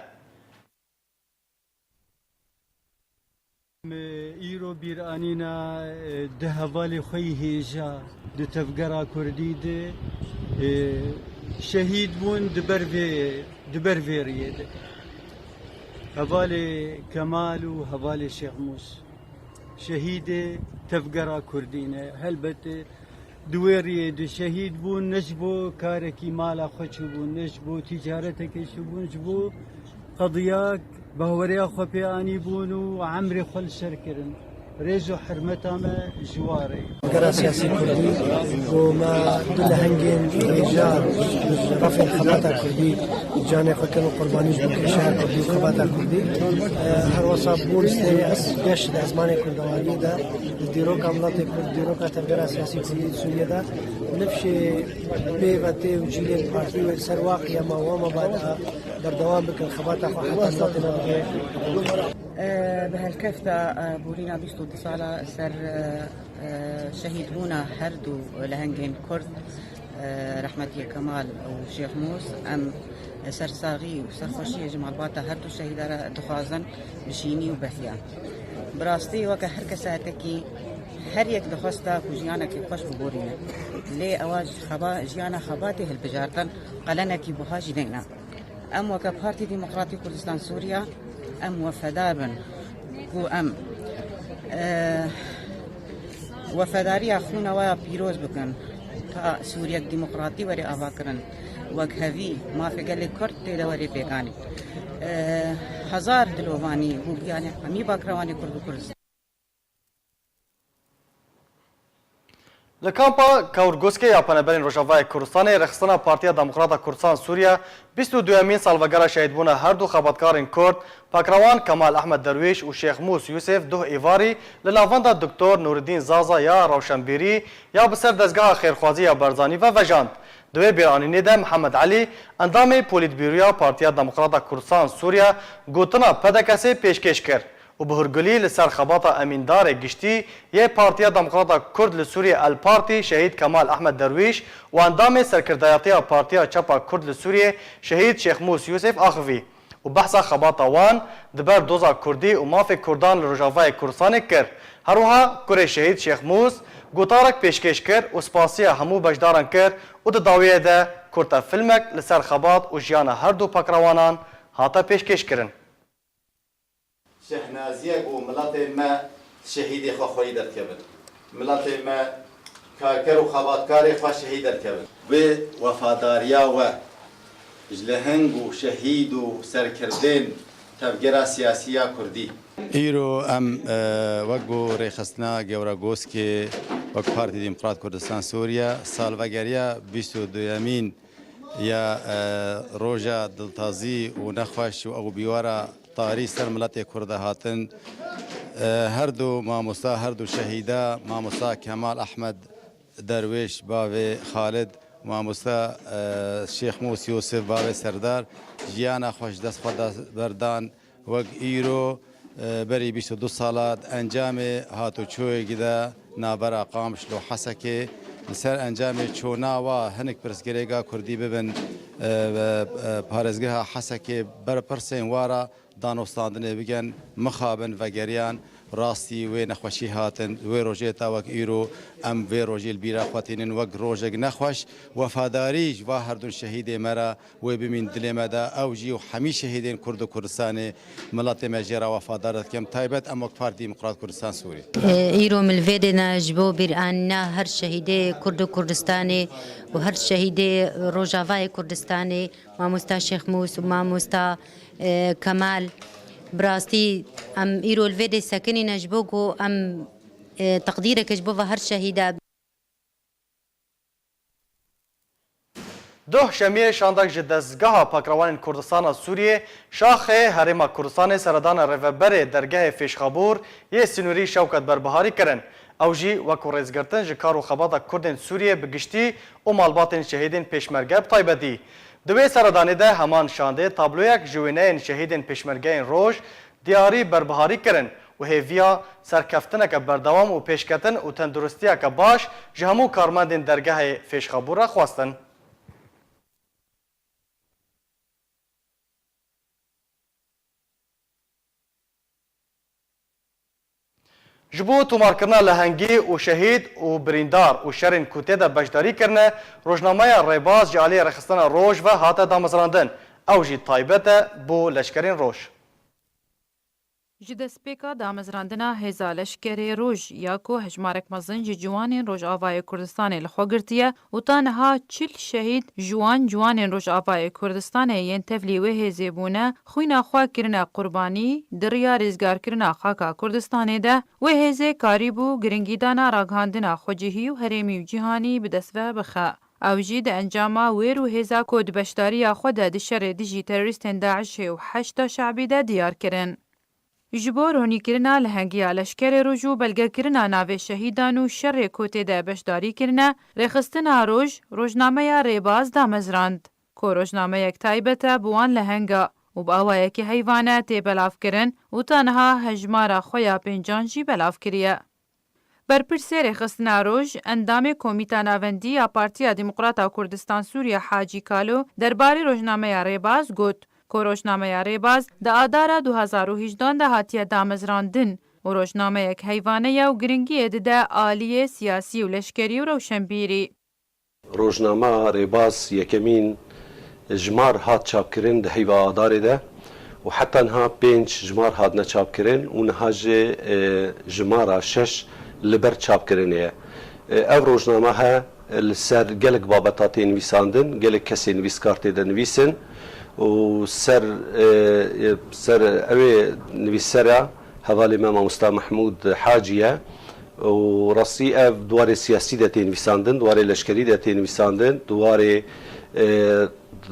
Em îro bîranîna, e, di hevalê xwe yî hêja di tevgera kurdî de, e, şehîd bûn di ber vê, di ber vê riyê de. Hevalê Kemal û hevalê Şêxmûs şehîdê tevgera kurdî ne. Helbet, e, di wê riyê de şehîd bûn, ne ji bo karekî mala xwe çûbûn, ne ji bo tîcaretekê çûbûn, ji bo qediya bawereya xwe pê anîbûn û emrê xwe li ser kirin. Rêz û hurmeta me ji wan re. Gera siyasî kurdî û me du lehengên hêja ji refên xebata kurdî canê xwe kirin qurbanî ji bo kêşeya kurdî û xebata kurdî. Her wesa bûn stêrê ez geş di ezmanê kurdewaniyê de, di dîroka miletê kurd, dîroka tevgera siyasî kurdî di Sûriyê de, nifşê pê ve tê û cîlên partî wê li ser wa qiyama, wa meba de berdewam bikin xebata xwe heta miletê me bigihê. Bi helkefta, e, borîna bîst û du sala ser, e, e, şehîdbûna her du lehengên kurd, e, rehmetiyê Kemal û Şêxmûs, em sersaxî û serxweşiyê ji malbata her du şehîda re dixwazin bi şînî û behiya. Bi rastî weke her kesayetekî her yek dixwesta ku jiyanekî xweş biborîne. Lê ewa ji xeba-, jiyana xebatê hilbijartin qelenekî buha jî neyna. Em weke Partî Demokratîk Kurdistan Sûriya, em wefedar bin ku em, e, wefedariya xwîna we ya pîroz bikin, ta Sûriyek demokratî were avakirin. Wekhevî mafê gelê Kurd tê de werê pêkanê. E, hezar dilovanî bû giyanê hemî bakrawanê Kurd û Kurdistan. Li kampa Kawrgoskê ya Penaberên Rojavayê Kurdistanê rêxistina Partiya Demokrata Kurdistan Sûriye bîst û duyemîn salvegera şehîdbûna her du xebatkarên Kurd, pakrewan Kemal Ehmed Derwîş û Şêx Mûs Yûsif duh êvarî li navenda Doktor Nûreddîn Zaza ya rewşenbîrî ya bi ser dezgeha xêrxwazî ya Barzanî ve vejand. Di wê bîranînê de Mihemed Elî, endamê Polîtbîroya Partiya Demokrata Kurdistan Sûriye, gotina P D K S'ê pêşkêş kir û bi hûrgulî li ser xebata emîndarê giştî yê Partiya Demokrata Kurd li Sûriyê El Partî şehîd Kemal Ehmed Derwîş û endamê serkirdayetiya Partiya Çapa Kurd li Sûriyê şehîd Şêx Mûs Yûsif axivî û behsa xebata wan di ber doza Kurdî û mafê Kurdan li Rojavayê Kurdistanê kir. Her wiha kurê şehîd Şêx Mûs gotarek pêşkêş kir û spasiya hemû beşdaran kir û di dawiyê de kurtefilmek li ser xebat û jiyana her du pakrewanan hate pêşkêşkirin. Şehnaziyek û miletê me şehîdê xwe xweyî derdikevin. Miletê me karker û xebatkarê xwe şehîd derdikevin. Wê wefadariya we ji leheng û şehîd û serkirdên tevgera siyasî ya Kurdî. Îro em, e, wek ku rêxistina Gewregoskê, wek Partî Demokrat Kurdistan Sûriye, salvegeriya bîst û duyemîn ya, e, roja diltazî û nexweş û ew bîwara tarî ser miletê Kurda hatin. E, her du mamosta, her du şehîda, mamosta Kemal Ehmed Derwêş, bavê Xalid, mamosta, e, Şêx Mûs Yûsif, bavê Serdar, jiyana xwe ji dest xwe da berdan. Wek îro, e, berî bîst û du sala di encamê hatûçûyekî de navbera Qamişlo Hesekê, li ser encamê çûna wa hinek pirsgirêka Kurdî bibin, e, e, parêzgeha Hesekê, berpirsên wa re danûstandinê bikin, mixabin vegeriyan, rastî wê nexweşî hatin, wê rojê ta wek îro em vê rojê li bîra xwe tînin wek rojek nexweş, wefadarî ji va herdûn şehîdê me re wê bimîn dilê me de, ew jî û hemî şehîdên Kurd û Kurdistanê miletê me jê re wefadar dikim. Taybet em wek Partî Demokrat Kurdistan Sûrî. Îro min li vê dê ne ji bo bîranîna her şehîdê Kurd û Kurdistanê û her şehîdê Rojavayê Kurdistanê, mamosta Şêx Mûs û mamosta, e, Kemal. Bi rastî em îro li vê dê sekinîne ji bo ku em, e, teqdîreke ji bo va her şehîda. Duh Şemiyê şandek ji dezgeha pakrewanên Kurdistana Sûriyê, Şaxê Herêma Kurdistanê seredana rêveberê dergehê fêşxabûr yê sînorî Şewket Berbiharî kirin. Ew jî wekû rêzgirtin ji kar û xebata Kurdên Sûriyê bi giştî û malbatên şehîdên Pêşmerge bi taybetî. Di wê seredanê de heman şandê tabloyek ji wêneyên şehîdên Pêşmergeyên Roj, Diyarî Berbiharî kirin û hêviya serkeftineke berdewam û pêşketin û tenduristiyeke baş ji hemû karmendên dergehê fêşxabûr re xwestin. Ji bo tomarkirina lehengî û şehîd û birîndar û şerên ku tê de beşdarî kirine, rojnameya Rêbaz ji aliyê Rêxistina Roj ve hate damezrandin. Ew jî taybet e bo leşkerên Roj. Ji destpêka damezrandina Hêza Leşkerê Roj ya ku hejmarek mezin ji ciwanên Rojavayê Kurdistanê li xwe girtiye û ta niha çil şehîd ji wan ciwanên Rojavayê Kurdistanê yên tevlî wê hêzê bûne, xwîna xwe kirine qurbanî, di riya rêzgarkirina xaka Kurdistanê de wê hêzê karîbû giringîdana ragihandina xwecihî û herêmî û cîhanî bi dest ve bixe. Ew jî di encama wêr û hêza ku di beşdariya xwe de di şerê dijî terorîstên DAIŞê û Heşda Şe'bî de diyar kirin. Ji bo ronîkirina lehengiya leşkerê Roj û belgekirina navê şehîdan û şerê ku tê de beşdarî kirine, Rêxistina Roj rojnameya Rêbaz damezrand, ku rojnameyek taybet e bi wan lehenga û bi awayekî heyvane tê belavkirin û ta niha hejmara xwe ya pêncan jî belav kiriye. Berpirsê Rêxistina Roj, endamê Komîta Navendî ya Partiya Demokrata Kurdistan Sûriye Hacî Kalo derbarê rojnameya Rêbaz got ku rojnameya Rêbaz di Adara du hezar û hejdehan de hatiye damezrandin û rojnameyek heyvane ye û giringiyê dide aliyê siyasî û leşkerî û rewşenbîrî. Rojnama Rêbaz yekemîn jimar hat çapkirin di heyva Adarê de û heta niha pênc jimar hatine çapkirin û niha jî, e, jimara şeş li ber çapkirinê ye. E, ev rojnama he, Li ser gelek babeta tê nivîsandin, gelek kesê nivîskar tê de nivîsin û ser, e, e, ser ew ê nivîsera hevalê me Mamosta Mehmûd Hacî ye û rastî ev di warê siyasî de tê nivîsandin, di warê leşkerî de tê nivîsandin, di warê, e,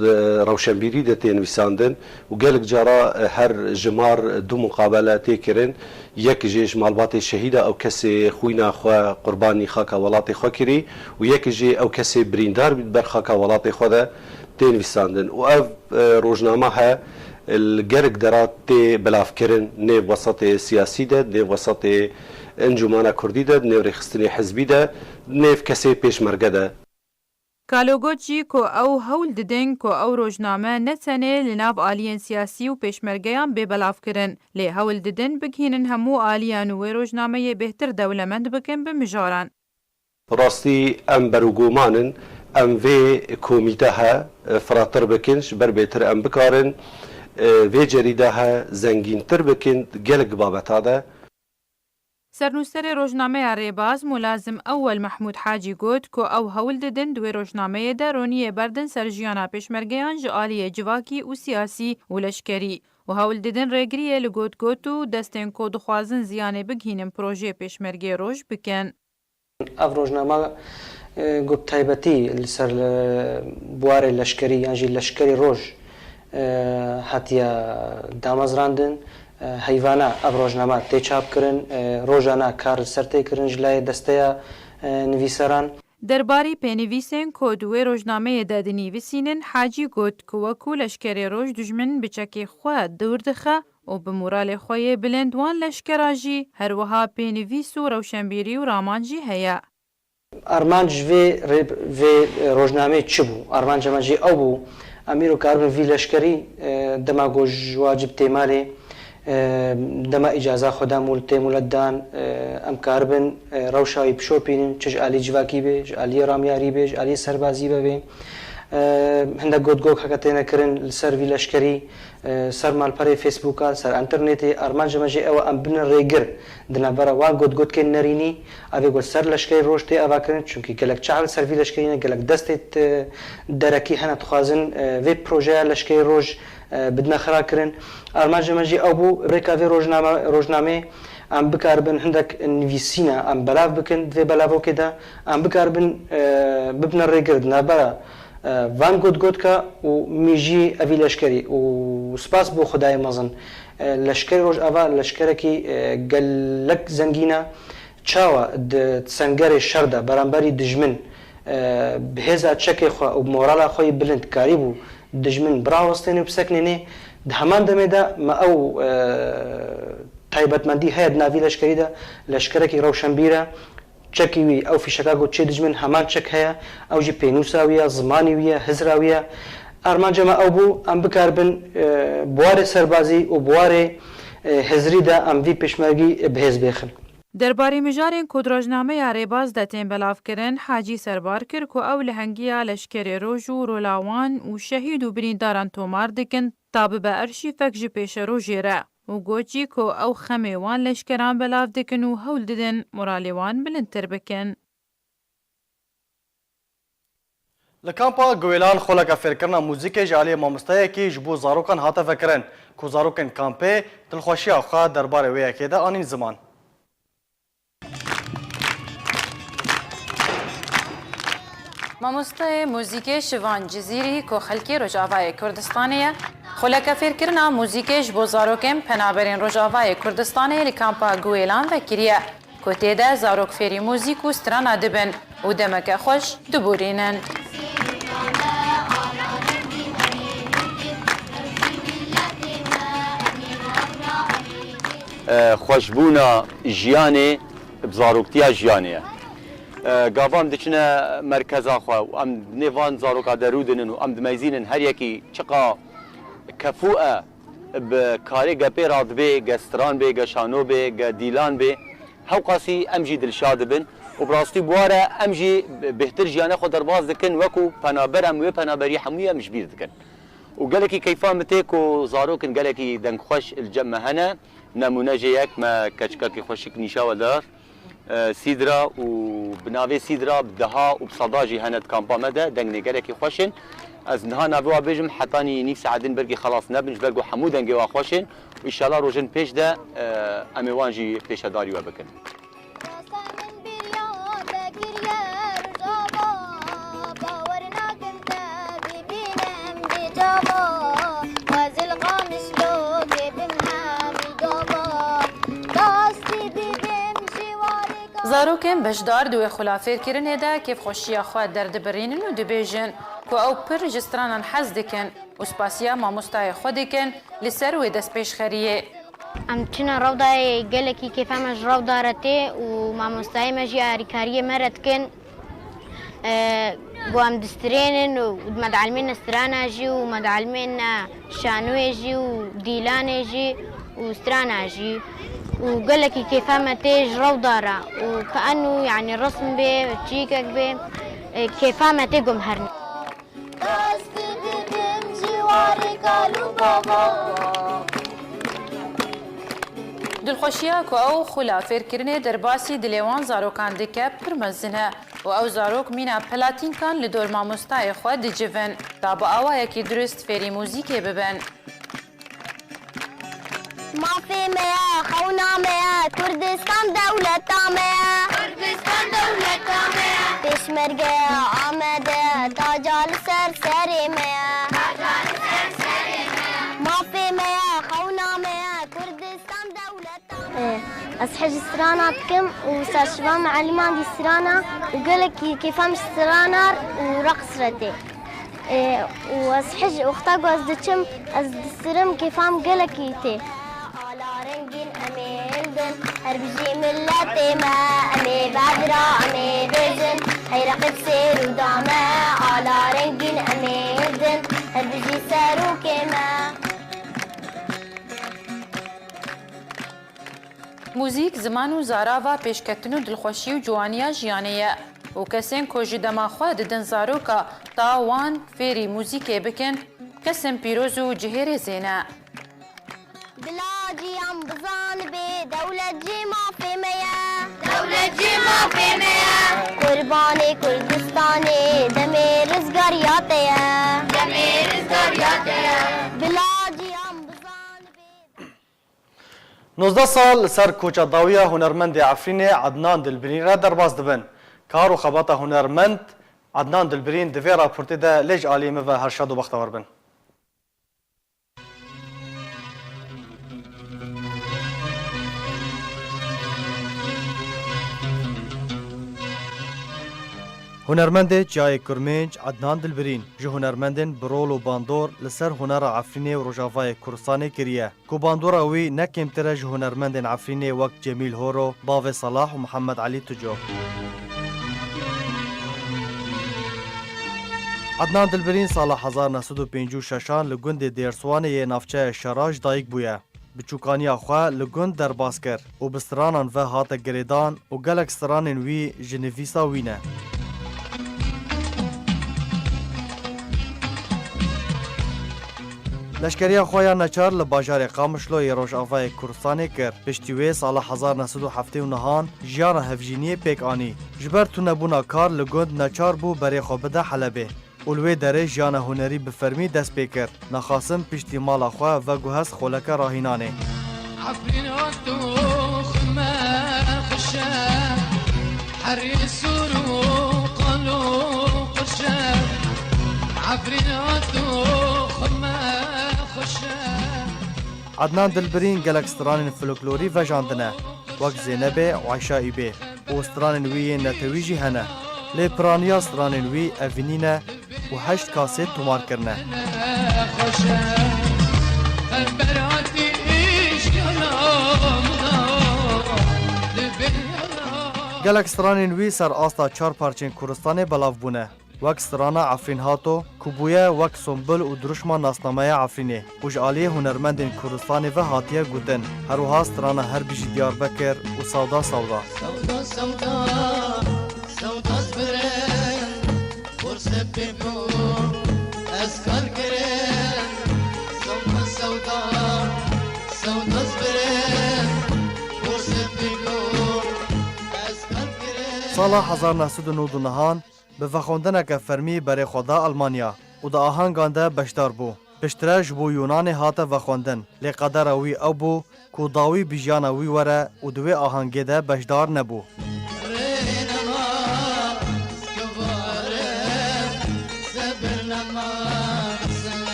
di rewşenbîrî de tê nivîsandin û gelek cara, e, her jimar du muqabele tê kirin. Yek jê ji malbatê şehîda ew kesê xwîna xwe qurbanî xaka welatê xwe kirî û yek jê ew kesê birîndar bî di ber xaka welatê xwe de tê nivîsandin. Û ev, e, rojname he li gelek dera tê belavkirin, nêv wesatê siyasî de, nêv wesatê encûmana kurdî de, nêv rêxistinê hizbî de, nêv kesê pêşmerge de. Kalo got jî ku ew hewl didin ku ew rojname ne tenê li nav aliyên siyasî û pêşmergeyan bê belavkirin, lê hewl didin bigihînin hemû aliyan û wê rojnameyê bêhtir dewlemend bikin bi mijaran. Rastî em berûgoman in, em vê komîte he firatir bikin, ji ber bêtir em bikarin, e, vê cerîde he zengîntir bikin gelek babeta de. Sernûserê rojnameya Rêbaz Mulazim Ewel Mehmûd Hacî got ku ew hewl didin di wê rojnameyê de roniyê berdin ser jiyana pêşmergeyan ji aliyê civakî û siyasî û leşkerî û hewl didin rêgiriyê li gotgot û destên ku dixwazin ziyanê bigihînin projeyê pêşmergê roj bikin. Ev rojname, e, ku bi taybetî li ser, e, buwarê leşkerî yan jî leşkerî roj, e, hatiye damezrandin. E, heyvana ev rojname tê çapkirin, e, rojana kar li ser tê kirin ji layê desteya, e, nivîseran. Derbarî pênivîsên ku di wê rojnameyê de dinivîsînin, Hacî got ku wekû leşkerê roj dijmin bi çekê xwe dûr dixe û bi moralê xwe yê bilind wan leşkera jî her wiha pênivîs û rewşenbîrî û raman jî heye. Armanc vê rê-, vê rojnameyê çi bû? Armanca me jî ew bû, em îro karibin vî leşkerî, e, dema ku ji wacib tê malê, e, dema îcaza xwe da mûl-, tê mûlet dan, e, em karibin, e, rewşa wî bişopînin, çi ji alî civakî be, ji aliyê ramyarî be, ji aliyê serbazî be bê. E, hindek gotgok heke têne kirin li ser vî leşkerî, e, ser malperê Facebooka, ser înternetê, armanca me jî ew e em bibin rêgir di navbera wan gotgotkên nerînî, ev ê ku li ser leşkerê roj tê avakirin, çunkî gelek çav li ser vî leşkerî ne, gelek destê, e, derekî hene dixwazin, e, vê projeya leşkerê roj, e, bidine xirakirin. Armanca me jî ew bû, rêka vê rojname-, rojnameyê em bikaribin hindek nivîsîna em belav bikin di vê belavokê de, em bikaribin, e, bibine rêgir di navbera, e, van gotgotka û mîjiyê evî leşkerî û spas bo Xwedayê mezin, e, leşkerê Rojava leşkerekî, e, gelek zengîn e. Çawa di sengerê şer de beramberî dijmin, e, bi hêza çekê xwe û bi morala xwe yê bilind karîbû dijmin birawestêne û bisekinêne, di heman demê de me ew, e, taybetmendî heye di nav vî leşkerî de, leşkerekî rewşenbîr e. Çekî wî, ew fîşeka ku çê dijmin heman çek heye, ew jî pênûsa wî ye, zimanî wî ye, hizra wî ye. Armanca me ew bû, em bikaribin, e, bi warê serbazî û bi warê, e, hizrî de em vî pêşmergî bi hêz bêxin. Derbarê mijarên ku di rojnameya Rêbaz de tên belavkirin, Hacî serbar kir ku ew lehengiya leşkerê roj û rola wan û şehîd û birîndaran tomar dikin, ta bibe erşîfek ji pêşerojê re. û got jî ku ew xemê wan leşkeran belav dikin û hewl didin moralê wan bilindtir bikin. Li kampa Guwêlan xweleke fêrkirina muzîkê ji aliyê mamosteyekî ji bo zarokan hate vekirin, ku zarokên kampê dilxweşiya xwe derbarê wê yekê de anîn ziman. Mamosteyê muzîkê Şivan Cizîrî ku xelkê Rojavayê Kurdistanê ye, xuleke fêrkirina muzîkê ji bo zarokên penaberên Rojavayê Kurdistanê li kampa Guwêlan vekiriye, ku tê de zarok fêrî muzîk û strana dibin û demeke xweş diborînin. Xweşbûna jiyanê bi zaroktiya jiyanê ye. Gava em diçine merkeza xwe û em nêvan zaroka de rûdinin û em dimeyzînin her yekî çiqa kefû e, bi karê ge pê radibê, ge stran bê, ge şano bê, ge dîlan bê, hewqasî em jî dilşa dibin û bi rastî bi wa re em jî bêhtir jiyane xwe derbas dikin, wekû penaber em wê penaberî hemûyê em ji bîr dikin. Û gelekî keyfa min tê ku zarok in gelekî dengxweş li cem me hene. Nemûne jê yek me keçikekî xweşik nîşawe dar. E, Sîdra û bi navê Sîdra bi deha û bi seda jî hene di kampa me de, dengê gelekî xweş in. Ez niha navê wa bêjim, hetanî nîv saet din belkî xelas nebin, ji ber ku hemû dengê wa xweş in. Û înşallah rojên pêş de, e, em ê wan jî pêşedarî we bikin. Rasta min bêriya te kiriye Rojava, bawer nakim te bibînim bê cava. Xwezil Qamişlo kêfim hemî gava, dastî bibim ji warê ka- Zarokên beşdar di wê xulafêrkirinê de kêfxweşiya xwe derdibirînin û dibêjin ku ew pir ji stranan hez dikin û spasiya mamostayê xwe dikin li ser wê destpêşxeriyê. Em diçine rewdayê, gelekî kêfa me ji rewda re tê û mamostayê me jî alîkariyê me re dikin. E, ku em distrênin û me dielmêne strana jî û me dielmêne şanoyê jî û dîlanê jî û strana jî û gelekî kêfa me tê ji rewda re û kaenû, yanî, resm bê, çîkek bê, e, kêfa me tê ku em herin. Destî didim ji warê kal û bava. Dilxweşiya ku ew xula fêrkirinê derbasî dilê wan zarokan dike pir mezin e û ew zarok mîna pelatînkan li dor mamostayê xwe dicivin, ta bi awayekî dirust fêrî muzîkê bibin. Mafê me ye, xewna me ye, Kurdistan dewleta me ye. Kurdistan dewleta me ye. Pêşmergeya Amede, taca li ser serê me ye. Taca li ser serê me ye. Mafê me ye, xewna me ye, Kurdistan dewleta me ye. Ez hej strana dikim û serşiva meeliman dî strana û gelekî kêfa min ji strana û reqs re tê. Ê, û ez hej wexta ku ez diçim, ez distirim, kêfa min gelekî tê. Ala rengîn em ê hildin, her bijî miletê me, em ê bevira, em ê bêjin, hey reqib sêr û dame. Ala rengîn em ê hildin, her bijî serokê me. Muzîk, ziman û zarava pêşketin û dilxweşî û ciwaniya jiyanê ye û kesên ku ji dema xwe didin zaroka ta wan fêrî muzîkê bikin, kesên pîroz û cihêrêzê ne. Bila ciyan bizanibe, dewlet jî mafê me ye. Dewlet jî mafê me ye. Qurbanê Kurdistanê, demê rizgariya te ye. Demê rizgariya te ye. Bila ciyan bizanibe. Nozdeh sal li ser koça dawiya hunermendê Efrînê Ednan Dilbirîn re derbas dibin. Kar û xebata hunermend Ednan Dilbirîn di vê raportê de lê ji aliyê min ve her şad û bextewar bin. Hunermendê Çiyayê Kurmênc Ednan Dilbirîn ji hunermendên bi rol û bandor li ser hunera Efrînê û Rojavayê Kurdistanê kiriye. Ku bandora wî ne kêmtir e ji hunermendên Efrînê wek Cemîl Horo, Bavê Salah û Mihemed Elî Tuco. Ednan Dilbirîn sala hezar neh sed û pêncî û şeşan li gundê Dêrswanê yê navçeya Şera ji dayik bûye. Biçûkaniya xwe li gund derbas kir û bi stranan ve hate girêdan û gelek stranên wî ji nivîsa wî ne. Leşkeriya xwe ya neçar li bajarê Qamişlo yê Rojavayê Kurdistanê kir. Piştî wê sala hezar neh sed û heftê û nehan jiyana hevjîniyê pêk anî. Ji ber tunebûna kar li gund neçar bû berê xwe bide Helebê û li wê derê jiyana hunerî bi fermî dest pê kir. Nexasim piştî mala xwe veguhest xoleke rahînanê. Efrîna doxê me xweş e, herî sor û qal û xweş e. Efrîna doxê me xweş e. Ednan Dilbirîn gelek stranên folklorî vejandine, wek Zeynebê û Ayşa Îbê. Û stranên wî yên netewî jî hene. Lê piraniya stranên wî evînî ne û heşt kasêt tomar kirine. Gelek stranên wî ser asta çar parçên Kurdistanê belav bûne. Wek strana Efrîn Hato, ku bûye wek sombul û dirûşma nasnameya Efrînê û ji aliyê hunermendên Kurdistanê ve hatiye gotin. Her wiha strana Her bijî Diyarbekir û Sewda Sewda. Sewda, sewda, sewda zbirin, xor sepê bû, ez kar kirin. Sewda, sewda, sewda zbirin, xor sepê bû, ez Sala hezar neh sed û nod û nehan bi vexwendineke fermî berê xwe da Almanya û di ahengan de beşdar bû. Piştre ji bo Yûnanê hate vexwendin, lê qedera wî ew bû ku dawî bi jiyana wî were û di wê ahengê de beşdar nebû.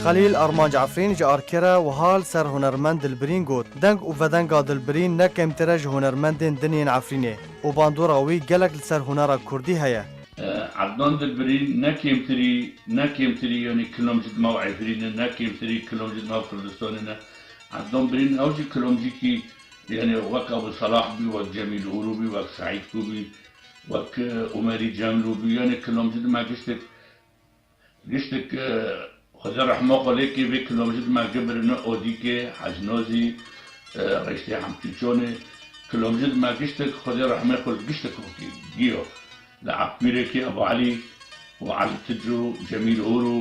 Xelîl Armanc Efrîn ji Arkerê wiha li ser hunermend Dilbirîn got, deng û vedenga Dilbirîn ne kêmtir e ji hunermendên din yên Efrînê û bandora wî gelek li ser hunera kurdî heye. Ednan Dilbirîn ne kêmtirî, ne kêmtirî, yanî kilomcî di nav Efrînê ne, kêmtirî kilomcî di nav Kurdistanê ne. Ednan Birîn ew jî kilomcîkî, yanî wek Abu Salah bî, wek Cemîl Ûrû bî, wek Seîd Kû bî, wek, e, Umerî Cemlû bî, yanî kilomcî di me giştek, giştek, e, Xwedê rehma xwe lê kê vê kilomcî di me gibirine Odîkê, Hecnozî, e, Reştê Hemçûçonê, kilomcî di me giştek Xwedê rehmê xwe li giştek xwe kê giyo. Li Epmîrekî Ebu Elî û Elî Ticû, Cemîl Hûr û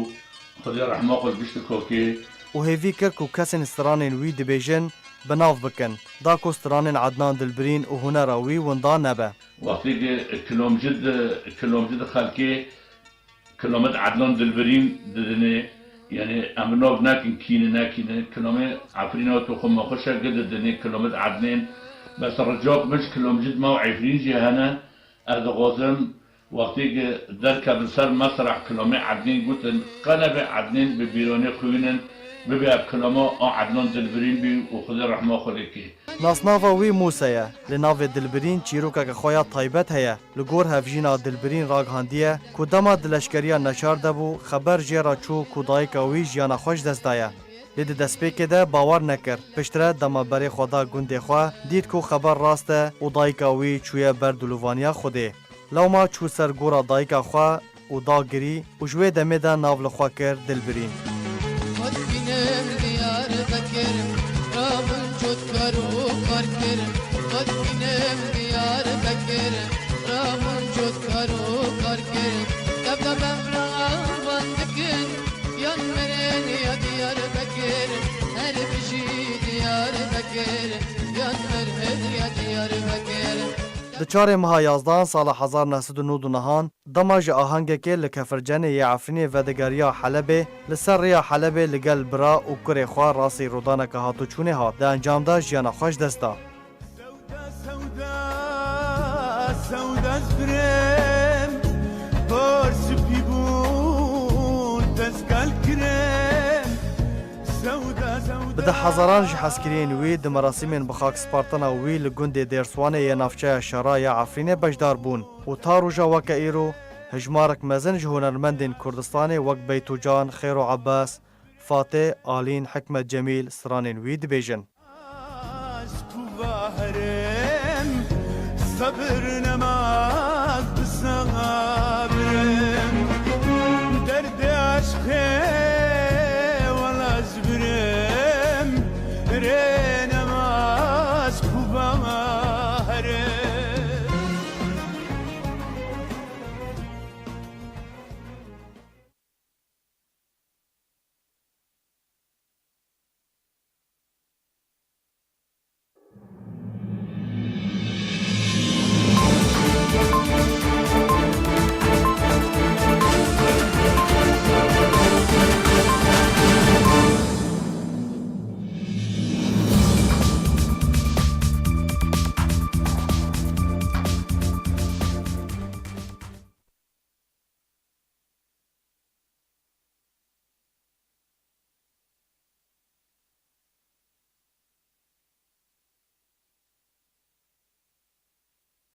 Xwedê rehma xwe li gişt xwe kê. Û hêvî kir ku kesên stranên wî dibêjin, bi nav bikin, da ku stranên Ednan Dilbirîn û hunera wî winda nebe. Wextê ki kilomcid, kilomcid xelkê kilomid Ednan Dilbirîn didinê, yanî em nav nekin kî ne, ne kî ne, kilomê Efrîna tu xwe me xwe şe gi didinê, kilomid Ednên, bes rica ku min ji kilomcid me û Efrîn jî hene, ez dixwazim Wextê ki derkevin ser mesreh kilamê Ednên gotin, qe nebe Ednên bi bîranê xwînin, bibe ev kilama a Ednan Dilbirîn bî û Xwedê rehma xwe lê kê. Nasnava wî Mûse ye. Li navê Dilbirîn çîrokeke xwe ya taybet heye. Li gor hevjîna Dilbirîn ragihandiye ku dema di leşkeriya neçar de bû, xeber jê re çû ku dayika wî jiyana xwe ji dest daye. Lê di destpêkê de bawer nekir. Piştre dema berê xwe da gundê xwe, dît ku xeber rast e û dayika wî çûye ber dilovaniya Xwedê. Lewma çû ser gora dayika xwe û dagirî û ji wê demê de nav li xwe kir Dilbirîn. Xwe dibînim Diyarbekir, rabûn cot kar û kar kir. Xwe dibînim Diyarbekir, rabûn cot kar û kar kir. Dev dev em ravan dikin, yan mirin ya Diyarbekir. Her bijî Diyarbekir, yan mirin ya Diyarbekir. Di çarê meha yazdehan sala hezar neh sed û nod û nehan, dema ji ahengekê li Kefircenê yê Efrînê vedigeriya Helebê, li ser rêya Helebê li gel bira û kurê xwe rastî rûdaneke hatûçûnê hat, di encam de jiyana xwe ji dest da. Sewda, sewda, sewda ez birêm, tor spî bû, destgal kirêm. Bi deh hezaran ji hezkiriyên wî di merasîmên bi xak spartana wî li gundê Dêrswanê yê navçeya Şera ya Efrînê beşdar bûn û ta roja weke îro hejmarek mezin ji hunermendên Kurdistanê wek Beytûcan, Xêro Ebbas, Fatê, Alîn, Hikmet Cemîl stranên wî dibêjin.